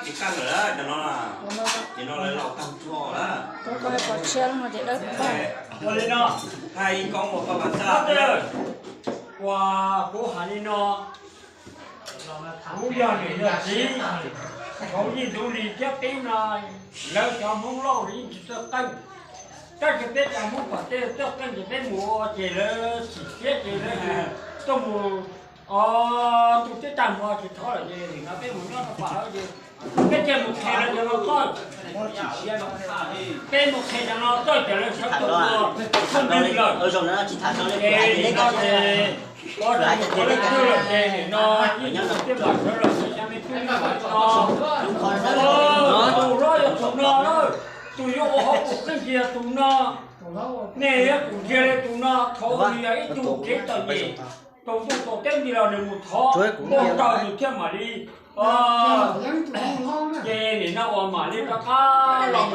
Qaj lawm cov no, ces no lawv laus tag nrho lawm. Koj pov tshiab no ces dawb paug. Ua li no, hais ib koob uas koj pab txaj, uas kuv hais li no, kuv yog niam yog txiv, thaum yij ntxwv li thiab peb no, lawv cov Hmoob Lauj yeej tsis txawj qeej. Tab sis peb cov Hmoob pom tej txawj qeej ces peb mus ua ces lawv tsis siab ces lawv tuaj mus, o, tu teb tag hmo tsis thov lawm ces nim no peb mus nyob rau pam hauv ces peb thiaj mus qhia lawv cov no txawj. Peb mus qhia cov no txawj ces lawv sawv tuaj ua txhua nws lawm. Ces nim no ces ua tus ua leej twg lawm ces nim no yeej tus thiaj mam sawv los xyov me tub me nyuam no. Tus hlob yog tus no na, tus yuav ua hauv tus kheej ces yog tus no. Nej yuav tsum ntsia li tus no, thaum nws yog ib tug kev txom nyem, tau ntuj tau teb nti los nws mus thov ua tau nws thiaj mam li. Ces nim no uas mam li rov qab los.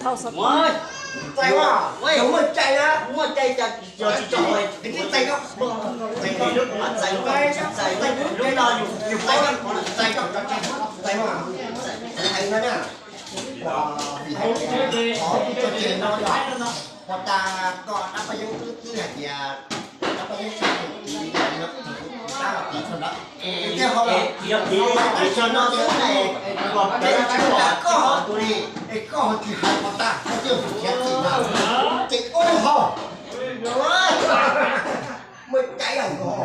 Thaum xov tooj. Muaj cai na, muaj cai, yog tsis tso, lub no yus paub, txais koj, txais koj, txais koj, txais koj, txais koj. Ua tas koj dab paj yeeb twb hais tias dab paj yeeb tsis tus tiv, tab tiv txog ntawd. Yog tiv, tiv txog no xwb ne, koj tsis pom tus li, es koj ho tsis hais ua tas koj twb khiav txim na, ces ua li ho. Muaj cai os. Cua.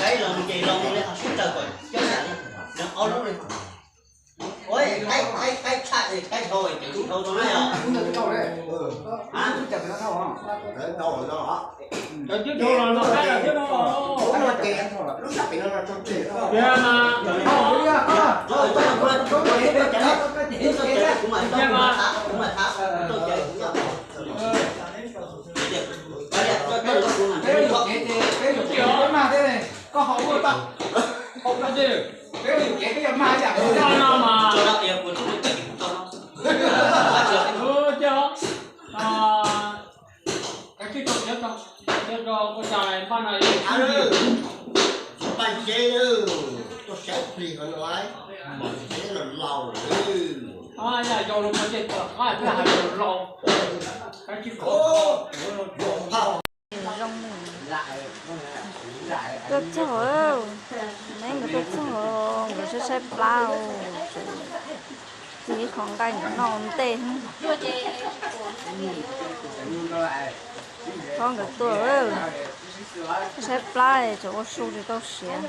Qaib los ces los li qhov sib taws kom coob yam li, nws ob lub li. Ua qaib, qaib, qaib tshaj, qaib dhau, qaib dhau rau na yog. Lub sab pem no no tseg. Kuv mam tau, kuv mam tau, kuv mam tau. Peb yuam kev ces peb yuam kev peb mag thiab ne, koj ho ua tau. Peb yuam kev peb yuav mag ib yam no mas. Paj tsev, tuaj saib plig ho no, peb los laus lawm. Yog yau los mas tej tom qab thiaj hais los laus. Zoo. Tuaj txog, neb nkawd tuaj txog, nkawd saib saib plab. Txiv qhov nqaij noj ua ntej. Phob nkawd tuaj, saib plab tseem ua su tsis tau siav.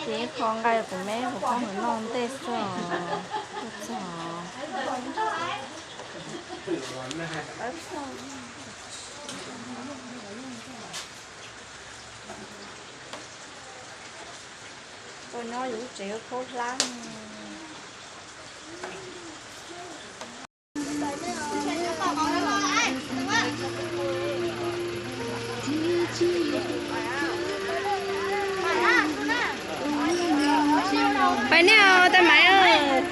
Txiv qhov nqaij kuv me kuv phob nkawd noj ua ntej xwb. Tuaj txog. Tuaj nyob yus lub tsev khaub hlab. Pais nej os, tais maiv.